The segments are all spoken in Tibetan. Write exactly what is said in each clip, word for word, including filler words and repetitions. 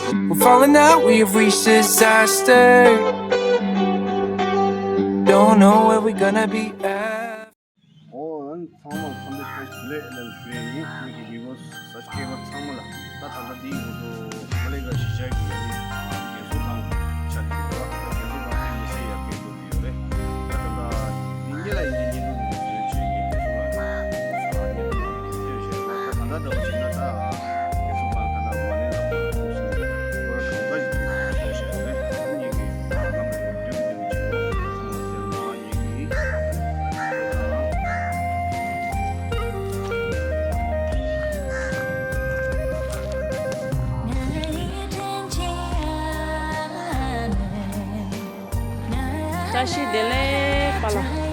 We're falling out, we have reached disaster. Don't know where we're gonna be at. ཨོ། ཨན་ཚང་མ་ཚང་མ་ཐུགས་རྗེ་ཆེ་ལབ་ཞུ་ཡ་ཡིན། ངེད་ཀྱི་བི་ཡུ་ཨར་སབ་སི་ཀ་རའི་བར་ཚང་མ་ལ། ད་ད་ལྟ་འདིའི་འོག་ཏུ་ཧ་ལས་ཀ་གཞིས་ཆགས་ཀྱི་ཡ་རིགས་རྒན་གསོ་ཁང་ཆགས་ཀྱི་ཡོད་པ། ད་རྒན་གསོ་ཁང་དེ་མི་སེར་ཡར་རྒྱས་འགྲོ་གི་ཡོད་རེད། ད་ད་ལྟ་འདི་ཉིད་ལ་ཡིན་གྱི་བརྙན་ཐུང་འདི་བཟོས་བྱས་ཀྱི་རྒན་གསོ་ཁང་ལ་བརྙན་ཐུང་འདི་སྟོན་བྱས་ཡོད། ད་ད་ལྟ་འདྲ་བོ་བྱས་ན་ད་རྒན་གསོ་ཁང་ད་ལྟ་མ་ཎི་ལ་ཕོག་སོང་། ཁོ་ར་གང་འདྲ་ཞིག་འདུག་སྟོན་བྱས་ཡོད་རེད། ད་ངེད་ཀྱི་ལམ་ལ་ཡོང་རྒྱུ་གི་འདུག་ཅིག་ལོ་ཚང་མ་དེ་ལ་ཡིན་གྱི། བཀྲ་ཤིས་བདེ་ལེགས་པཱ་ལགས།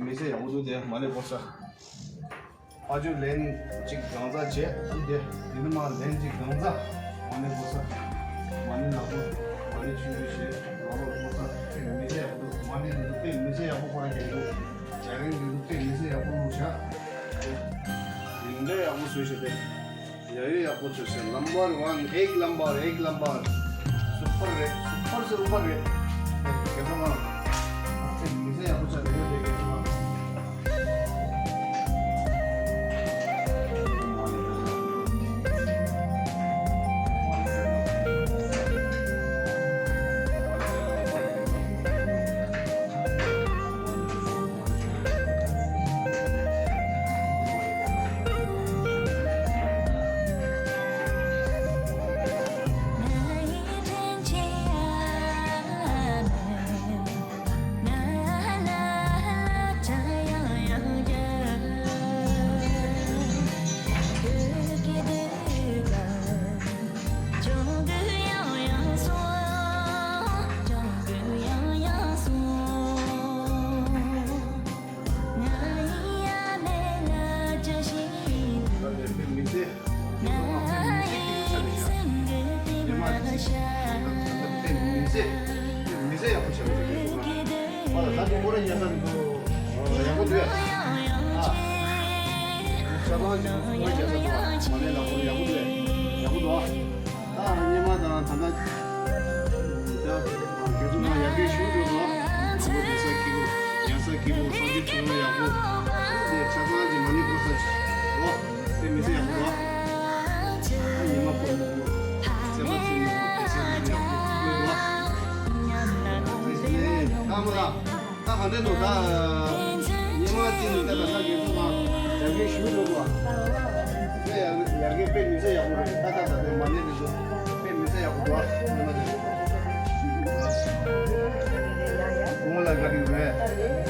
མི་ཚེ་ཡག་པོ་འདུག་དེ་མ་ལས་པོ་ས། ཨ་ཇོ་ལན་གཅིག་གང་ཟག་བྱས་འདི་དེ་དེ་ནི་མ་ལན་གཅིག་གང་ཟག་མ་ནི་གོ་ས་མ་ནི་ནག་པོ་མ་ནི་ཆུང་ཆུང་བྱས་ལོ་ལོ་གོ་ས་དཔེ་མི་ཚེ་ཡག་པོ་འདུག་མ་ནི་འདི་དཔེ་མི་ཚེ་ཡག་པོ་ཁོ་ར་རྒྱག་འདུག་རྒྱ་རིང་འདི་དཔེ་མི་ཚེ་ཡག་པོ་བླུགས་བཞག་དེ་འདྲ་ཡག་པོ་བཟོས་བྱས་ཏེ་ཡ་ཡོ་ཡག་པོ་བཟོས་ཟེར། ནམ་བར་ཝན། ཨེག་ནམ་བར། ཨེག་ནམ་བར། སུ་པར་རེད། སུ་པར་ཟེར་སུ་པར་རེད། དེ་ཚོ་མ་ཨ་ཙི་མི་ཚེ་ཡག་པོ་ཆགས་ཡོད་རེད། དེ་ཚོ་མ། དཔེ་མི་སྲིད། དཔེ་མི་སྲིད་ཡག་པོ་ཆགས་ཡོད་ཟེར་གྱི་འདུག་ཨ་ད་དེ་ཁོ་རང་ཉལ་ས་འདུག་ཡག་པོ་འདུག་ཨ། ཤ་ཚང་ཅིག་ཁོ་རང་ཉལ་ས་འདུག་ཨ། མ་ནས་ལ་ཁོ་ཡག་པོ་འདུག་ཡག་པོ་འདུག་ཨ། ད་ཉི་མ་དང་ད་ལྟ་ད་རྒྱ་མཚོ་ནང་ཡར་རྒྱས་ཞུ་འགྲོ་འདུག་ཨ། ཁོ་དེ་ས་སྐྱིད་པོ་ཉལ་ས་སྐྱིད་པོ་ས་ཆ་ཁྱོད་རང་ཡག་པོ། དེ་ཤ་ཚང་ཅིག་མ་ནས་ཁོ་ས་ཅིག་ཨོ། དཔེ་མི་སྲིད་ཡག་པོ་འདུག་ཨ། ཉི་མ་ཀུན་ཏུ་སེམས་པ་ཚིམ་ནས་སྡོད་ས་ཡག་པོ་ཡོད་པ། ད་མོ་ལ་ད་ག་འདྲ་འདུག་ད་ཉི་མ་གཅིག་ནས་ད་ད་ད་རྒན་ཚོ་དང་ཡར་རྒྱས་ཞུ་འགྲོ་འདུག་ཨ། དེ་ཡར་ཡར་རྒྱས་དཔེ་མི་སྲིད་ཡག་པོ་རེད། ད་ད་ད་དེ་མ་ནས་དེ་ཚོ་དཔེ་མི་སྲིད་ཡག་པོ་འདུག་ཨ། ཉི་མ་དེ་ཚོ་ལ་ག་རེ་རེད། རེད་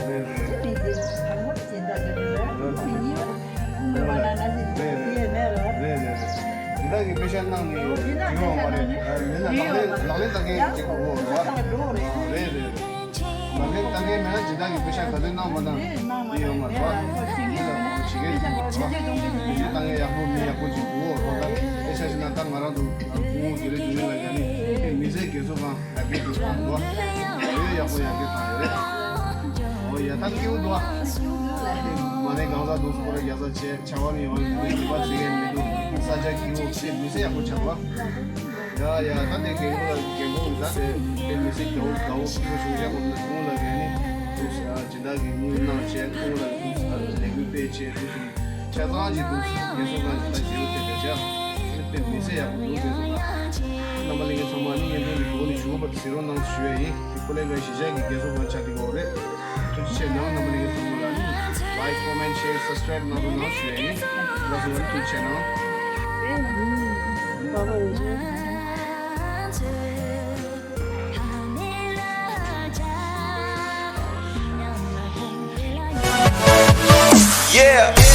རེད། རེད་རེད། རེད་རེད། ད་གི་དཔེ་ཆ་གནང་ནས་ཡོང་བ་རེད། མིན་ན་ལག་ལེན་ལག་ལེན་བསྟར་མཁན་ཅིག་དགོས་རེད། རེད་རེད། ལག་ལེན་བསྟར་མཁན་མེད་ན་སྦྱིན་བདག་གི་དཔེ་ཆ་ག་དུས་གནང་མ་གནང་དེ་ཡོད་མ་རེད་པ། ཡིན་ལ་བྱེད་མཁན་ཅིག་དགོས་རེད་པ། དཔེ་ཆ་བཏང་མཁན་ཡག་པོ་མི་ཡག་པོ་ཅིག་དགོས་རེད་པ། ད་དཔེ་ཆ་ཞིག་ན་ད་ང་རང་ཚོ་སྐུ་ངོ་དེ་རིང་དུས་ཡུན་ལ་ཡ་ནི་དཔེ་མི་ཚེ་རྒས་གསོ་ཁང་ཡར་རྒྱས་འགྲོ་སོང་འདུག་ཡ་ཡོད་ཡག་པོ་ཡར་རྒྱས་བཏང་ཡོད་རེད། ཨོ་ཡ་ད་སྐྱིད་པོ་འདུག་ཨ། མ་ནས་གང་ཟག་འདུག་སྐོར་ར་རྒྱག་ས་བྱས་ཆར་པ་ནི་ཡོང་ཡོད་མེད་ཉི་མ་ཚིག་ཡས་མི་འདུག་ས་ཆ་སྐྱིད་པོ་དཔེ་མི་ཚེ་ཡག་པོ་ཆགས་པ། ཡ་ཡ་ད་དེ་རྒན་གོག་ལ་རྒན་གོག་ད་དེ་དཔེ་མི་ཚེ་དགའ་བོ་དགའ་བོ་སྐྱིད་པོ་བྱུང་ཆགས་པ་འདུག་ཁོང་ལ་རྒན་ནི་འདུག་ས་སྦྱིན་བདག་གི་དངུལ་གནང་བྱས་ཁོང་ལ་འདུག་ས་ལས་འགུལ་སྤེལ་བྱས་འདུག་ས། ཆ་ཚང་གི་འདུག་རྒན་གསོ་ཁང་གི་ད་རྒྱལ་བོ་དེ་འདྲ་བྱ། དཔེ་མི་ཚེ་ཡག་པོ་འདུག་རྒན་གསོ་ཁང་། རྣམ་པ་ལྷན་རྒྱས་ཚང་མ་ནི་བརྙན་ཐུང་གི་གོ་ནས་ཞུ་བ་གཟིགས་རོགས་གནང་ཞུ་ཡ་ཡིན། དེ་པོ་ལེ་ག་གཞིས་ཆགས་ཀྱི་རྒན་གསོ་ཁང་ཆགས་ཀྱི་ཡོད་རེད། ཐུགས་རྗེ་ཆེ་གནང་རྣམ་པ་ལྷན་རྒྱས་ཚང་མ་ལ་ནི་like, comment, share, subscribe་གནང་རོགས་གནང་ཞུ་ཡ་ཡིན། ལགས་སོ་ཐུགས་རྗེ་ཆེ་གནང་། Yeah.